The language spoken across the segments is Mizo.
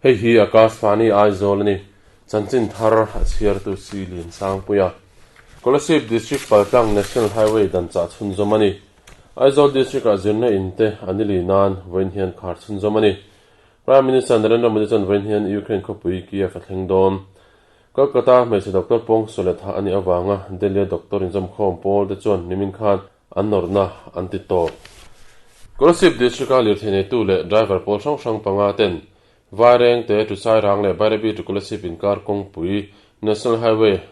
Hei hi Akashvani Aizawl a ni. Chanchin thar a chhiartu Si Liansangpuia. Kolasib District paltlang National Highway dan chah chhunzawm a ni. Aizawl District-ah zirna in te an i li nan vawiin hian khar chhunzawm a ni. Prime Minister Narendra Modi chuan vawiin hian Ukraine khawpui Kiev a thleng dawn. Kolkata hmeichhe doctor pawng Suletha a nih avanga Delhi-a doctor inzawmkhawm pawl te chuan nimin khan an nawrhna an ti tawp. Kolasib District-a lirthei neitu leh driver pawl hrang hrang panga ten Vairengte, Tusairang leh Bairabi to Kolasib inkar kawngpui, National Highway,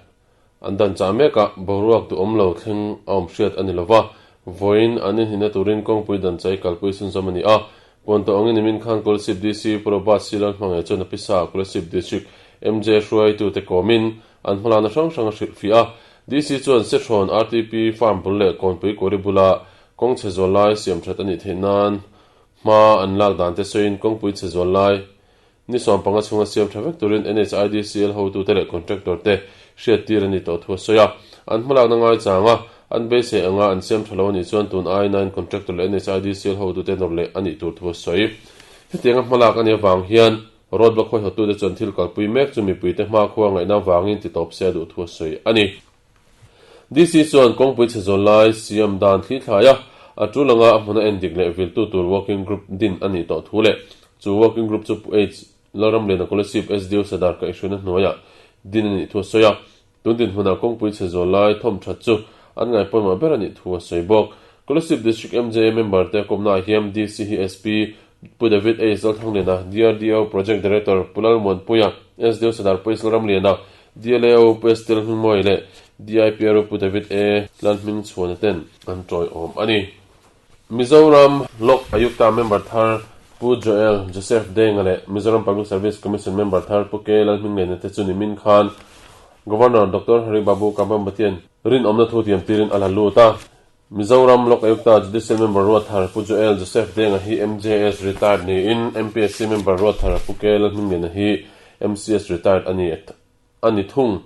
an dan chah mekah boruak duhawm lo thleng a awm hriat a ni lova, vawiin an inhina turin kawngpui dan chai kalpui chhunzawm a ni a. Puan tawh angin nimin khan Kolasib DC Pu Robert C. Lalhmangaih chuan a pisa Kolasib District MJ hruaitute kawmin An hmalakna hrang hrang a hrilhfiah a, DC chuan Sethrawn RTP farm bul leh Kawnpui Kawri bula kawng chhe zual lai siam that a nih theih nan hma an lak dan te sawiin kawngpui chhe zual lai ni 15 chhunga siam tha vek turin NHIDCL hotute leh contractor te hriattir a ni tawh thu a sawi a. An hmalakna ngaichang a, an beisei anga an siam tha lo a nih chuan tun ai-nine contractor leh NHIDCL hotute nawr leh a nih tur thu a sawi. Hetianga hmalak a nih avang hian Road block hawihattute chuan thil kalpui mek chu mipuite hmakhua ngaihna vangin ti tawp se a duh thu a sawi a ni. DC chuan kawngpui chhe zawl lai siam dan thli thlai a, a tul anga a hmuna en dik leh viltu tur working group din a nih tawh thu leh chu working group chu Pu H Lalramliana Kolasib SDO Sadar kaihhruaina hnuaiah din a nih thu a sawi a. Tun dinhmunah kawngpui chhe zawl lai thawm that chu an ngai pawimawh ber a nih thu a sawi bawk. Kolasib District MJA member te kawmnaah hian DC hi SP Pu David A Zalthangliana, DRDO Project Director Pu Lalmuanpuia, SDO Sadar Pu Islalramliana, DLAO Pu Estel Hmingmawi leh DIPRO Pu David A Lalhmingchhuana ten an tawiawm a ni. Mizoram Lok Ayukta member thar Pu Joel Joseph Denga leh Mizoram Public Service Commission member thar Pu K Lalhminglena te chu nimin khan Governor Doctor Hari Babu Kambambatian rinawmna thu tiam tirin a la lut a. Mizoram Lok Ayukta Judicial member ruat thar Pu Joel Joseph Denga hi MJS retired niin MPSC member ruat thar Pu K Lalhminglena hi MCS retired a ni a ni thung.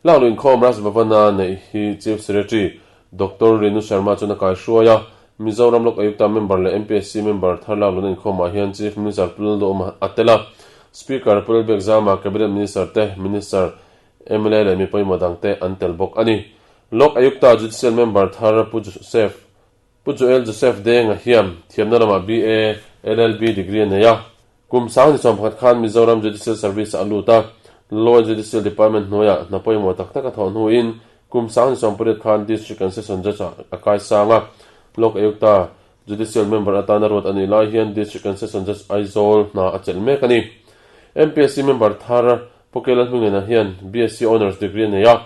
Lakluh inkhawm Raj Bhavan-a neih hi Chief Secretary Doctor Renu Sharma chuan a kaihruai a, Mizoram Lok Ayukta member leh MPSC member thar lakluhna inkhawmah hian Chief Minister Pu Lalduhawma a tel a, Speaker Pu Lalbiakzama, Cabinet Minister te, Minister, mla leh mi pawimawh dangte an tel bawk a ni. Lok Ayukta Judicial member thar Pu Joseph Pu Joel Joseph Denga hian thiamna lamah BA, LLB degree a nei a. Kum 2011 khan Mizoram Judicial Service-ah a lut a, Law and Judicial Department hnuaiah hna pawimawh tak tak a thawh hnuin kum 2018 khan District and Session Judge-ah a kai sang a. Lok Ayukta Judicial Member atana ruat a nih lai hian District and Session Judge Aizawl hna a chelh mek a ni. MPSC member thar Pu Kela Hmingena hian BSc Honours degree a nei a.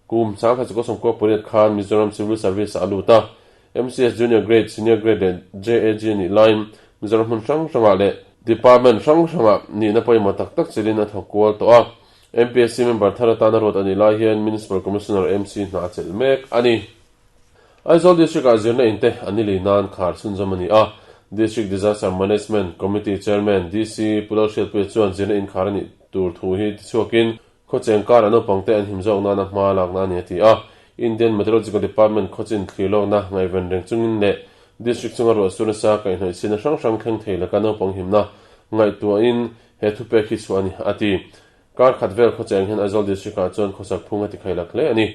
Kum 1998 khan Mizoram Civil Service-ah a lut a, MCS Junior Grade, Senior Grade leh JAG a nih laiin Mizoram hmun hrang hrangah leh Department hrang hrangah nihna pawimawh tak tak chelin a thawk kual tawh a. MPSC member thar atana ruat a nih lai hian Municipal Commissioner, MC, hna a chelh mek a ni. Aizawl District-ah zirna in te an ni lei nan khar chhunzawm a ni a, District Disaster Management Committee Chairman, DC, Pu Lalhriatpuia chuan zirna in khar a nih tur thu hi tichhuakin Khawcheng karah naupangte an him zawk nana hma lakna a ni a ti a. Indian Meteorological Department khawchin thlir lawkna ngaihven reng chungin leh District chunga ruah sur nasa kaihhnawih chhina hrang hrang thleng thei laka naupang himna ngaihtuahin he thupek hi chhuah a ni a ti. Kar khat vel khawcheng hian Aizawl District ah chuan khawsak phung a ti khailak hle a ni.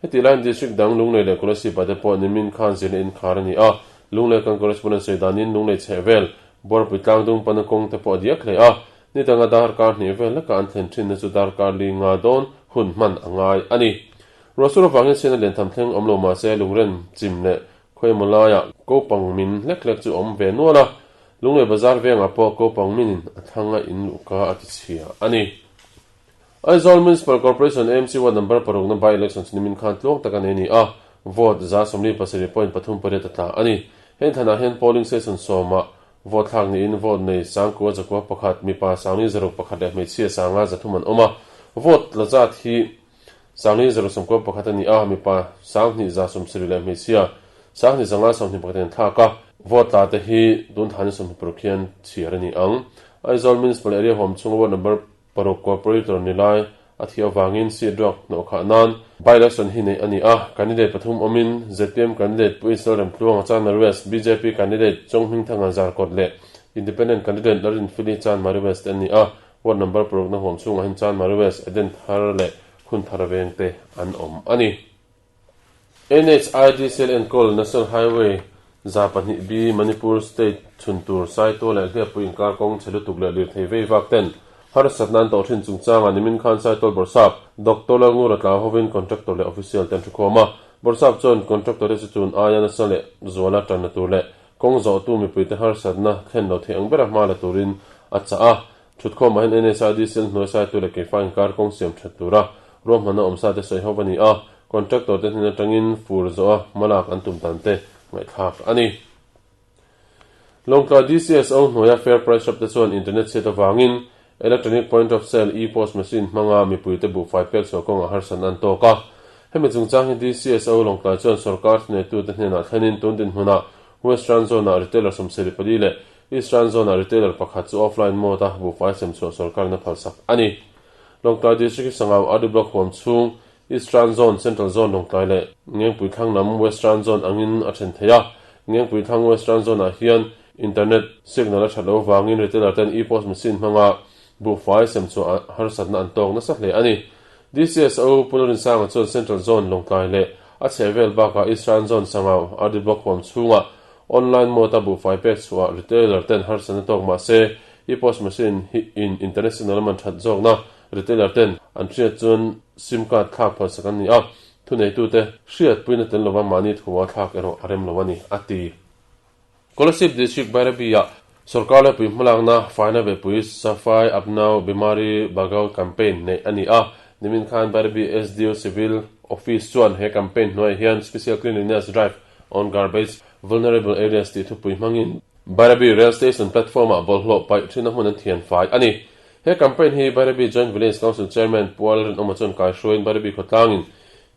Heti laiin District dang Lunglei leh Kolasib ah te pawh nimin khan zirna inkhar a ni a. Lunglei kan correspondent sawi danin Lunglei chhehvel Buarpui tlangdung pana kawng te pawh a diak hle a. Ni danga darkar hnih vel leka an thlen thinna chu darkar li nga dawn hun hman a ngai a ni. Ruahsur avangin siana liantham thleng awm lo mahse lungren chim leh khawimaw laiah kopang min hlek hlek chu a awm ve nual a, Lunglei bazar vengah pawh kopang minin a thlang a in luhka a ti chhia a ni. Aizawl Municipal Corporation AMC ward number parukna by election chu nimin khan tluang tak a nei a ni a, vote 78.38 a tla a ni. Heng thlanah hian polling station sawmah Vote thlak niin vote nei sangkua zakua pakhat, mipa sangli zaruk pakhat leh hmeichhia sanga zathum an awm a. Vote la zat hi sangli zaruk sawmkua pakhat a ni a, mipa sanghnih za sawmsarih leh hmeichhia sanghnih zanga sawmhnih pakhat in an thlak a. Vote tla te hi tun thani 26 hian chhiar a ni ang. Aizawl Municipal Area huam chhunga ward number Paruk Corporator ni lai a thih avangin seat ruak hnawh khah nan by-election hi neih a ni a, candidate pathum awmin zpm candidate Pu Israel Remtluanga Chanmari West, bjp candidate Chonghmingthanga Zarkawt leh Independent candidate Larinfili Chanmari West an ni a. Ward number parukna huam chhungah hian Chanmari West, Eden Thar leh Hunthar veng te an awm a ni. NHIDCL enkawl National Highway 200 B Manipur State chhun tur Saitual leh Hliappui inkar kawng chhe lutuk leh lirthei vei vak ten harsatna an tawh thin chungchangah nimin khan Saitual Bawrhsap Doctor Lalngura tlau hovin contractor leh official te an thukhawm a. Bawrhsap chuan contractor te chu tun aia nasa leh zuala tanna tur leh kawng zawhtu mipuite harsatna thlen lo theih ang bera hma la turin a chah a. Thutkhawmah hian NSIDCL hnuai saitu leh keifa inkar kawng siam that tura ruahmanna awmsa te sawi ho a ni a, contractor te hnen atangin fur zawha hmalak an tum dan te ngaihthlak a ni. Lawngtlai DCSO hnuaia Fair Price Shop te chuan internet chhiat avangin Electronic Point of Sale, E-Post machine, hmanga mipuite buhfai pek chhuah kawngah harsatna an tawk a. Hemi chungchang hi DCSO Lawngtlai chuan sorkar thuneitute hnenah thlenin tun dinhmunah Western Zone-ah retailer 74 leh Eastern Zone-ah retailer pakhat chu offline mode-a buhfai sem chhuah sorkarin a phalsak a ni. Lawngtlai District hi Sangau RD Block huam chhung Eastern Zone, Central Zone Lawngtlai leh Ngengpui thlang lam Western Zone angin a then thei a. Ngengpui thlang Western Zone-ah hian internet signal a that loh avangin retailer ten e-post machine hmanga buhfai sem chhuah harsatna an tawk nasa hle a ni. DCSO Pu Lorinsanga chuan Central Zone Lawngtlai leh a chhehvel bakah Eastern Zone Sangau RD Block huam chhungah Online mode-a buhfai pek chhuah retailer ten harsatna tawk mah se, e-post machine hi in internet signal a man that zawkna retailer ten an hriat chuan sim card thlak phalsak an ni a, thuneitute hriatpuina tel lova mahni thua thlak erawh a rem lo a ni, a ti. Kolasib District Bairabi-ah sorkar lepui hmalakna faina beihpui Safai Apnao Bimari Bhagao campaign neih a ni a, nimin khan Bairabi SDO Civil Office chuan he campaign hnuaiah hian Special Cleanliness Drive On Garbage Vulnerable Areas tih thupui hmangin Bairabi Rail Station platform-ah bawlhhlawh paih thinna hmun an thian fai a ni. He campaign hi Bairabi Joint Village Council Chairman Pu Lalrinawma chuan kaihruaiin Bairabi khawtlangin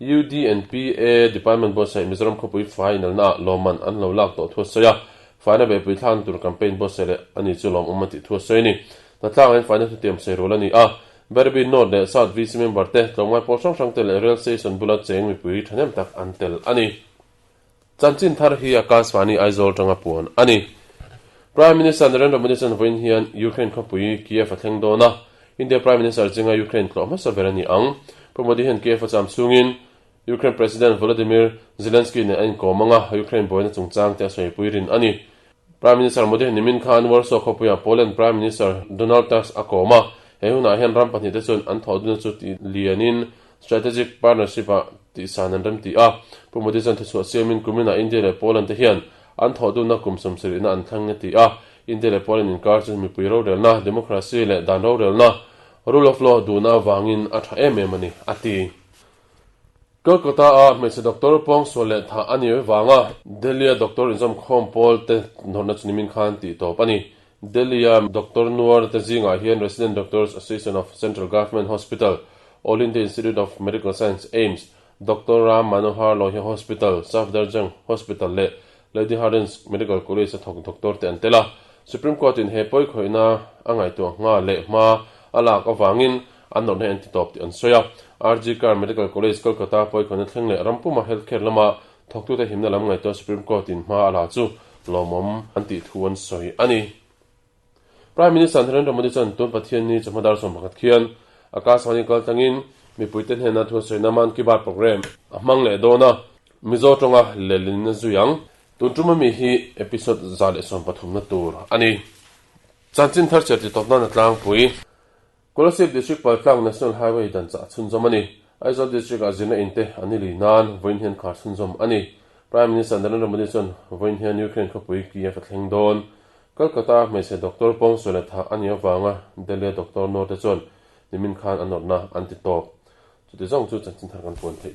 UDNPA Department buatsaih Mizoram khawpui fai inalnaah lawmman an lo lak tawh thu a sawi a, faina beihpui thlakna tur campaign buatsaih leh a ni chu lawmawm a tih thu a sawi a ni. Hnatlangah hian faina thutiam sawi rual a ni a, Bairabi North leh South VC member te, tlawmngai pawl hrang hrang te leh Rail Station bula cheng mipui thahnem tak an tel a ni. Chanchin thar hi Akashvani Aizawl tanga puan a ni. Prime Minister Narendra Modi chuan vawiin hian Ukraine khawpui Kiev a thleng dawn a, India Prime Minister zinga Ukraine tlawh hmasa ber a ni ang. Pu Modi hian Kiev a cham chhungin Ukraine President Volodymyr Zelensky nen a inkawm ang a, Ukraine buaina chungchang te a sawipui rin a ni. Prime Minister Modi hian nimin khan Warsaw khawpuiah Poland Prime Minister Donald Tusk a kawm a, he hunah hian ram pahnihte chuan an thawh duna chu ti lianin Strategic Partnership-ah tihsan an remti a. Pu Modi chuan thuchhuah siamin kuminah India leh Poland te hian an thawh dunna kum 70na an thleng a ti a. India leh Poland inkar chu mipui rorelna, democracy, leh dan rorelna, rule of law, duhna avangin a tha em em a ni, a ti. Kolkata-a hmeichhe doctor pawngsual leh thah a ni avanga Delhi-a doctor inzawmkhawm pawl te nawrhna chu nimin khan tih tawp a ni. Delhi-a doctor nuar te zingah hian Resident Doctors Association of Central Government Hospital, All India Institute of Medical Science, AIIMS, Doctor Ram Manohar Lohia Hospital, Safdarjung Hospital leh Lady Hardinge Medical College a thawk doctor te an tel a. Supreme Court-in he pawikhawihna a ngaihtuah ngha leh hma a lak avangin an nawrhna hi an ti tawp tih an sawi a. RG Kar Medical College, Kolkata pawikhawihna thleng leh rampuma healthcare lama Thawktute himna lam ngaihtuah Supreme Court in hma a la chu lawmawm an tih thu an sawi a ni. Prime Minister Narendra Modi chuan tun Pathianni chawhma dar 11 khian Akashvani kal tlangin mipuite hnena thu a sawina Mann Ki Baat programme a hmang leh dawn a, Mizo tawnga lehlin a zui ang. Tun tum ami hi episode 113 na tur a ni. Chanchin thar chhiar titawp nan a tlangpui. Kolasib District Paltlang National Highway dan chah chhunzawm a ni. Aizawl District-ah zirna in te an ni lui nan vawiin hian khar chhunzawm a ni. Prime Minister Narendra Modi chuan vawiin hian Ukraine khawpui Kiev a thleng dawn. Kolkata-a hmeichhe doctor pawngsual leh thah a nih avanga Delhi-a doctor Note chuan nimin khan a nawrhna an ti tawp. Chuti zawng chu chanchin thar kan puan theih.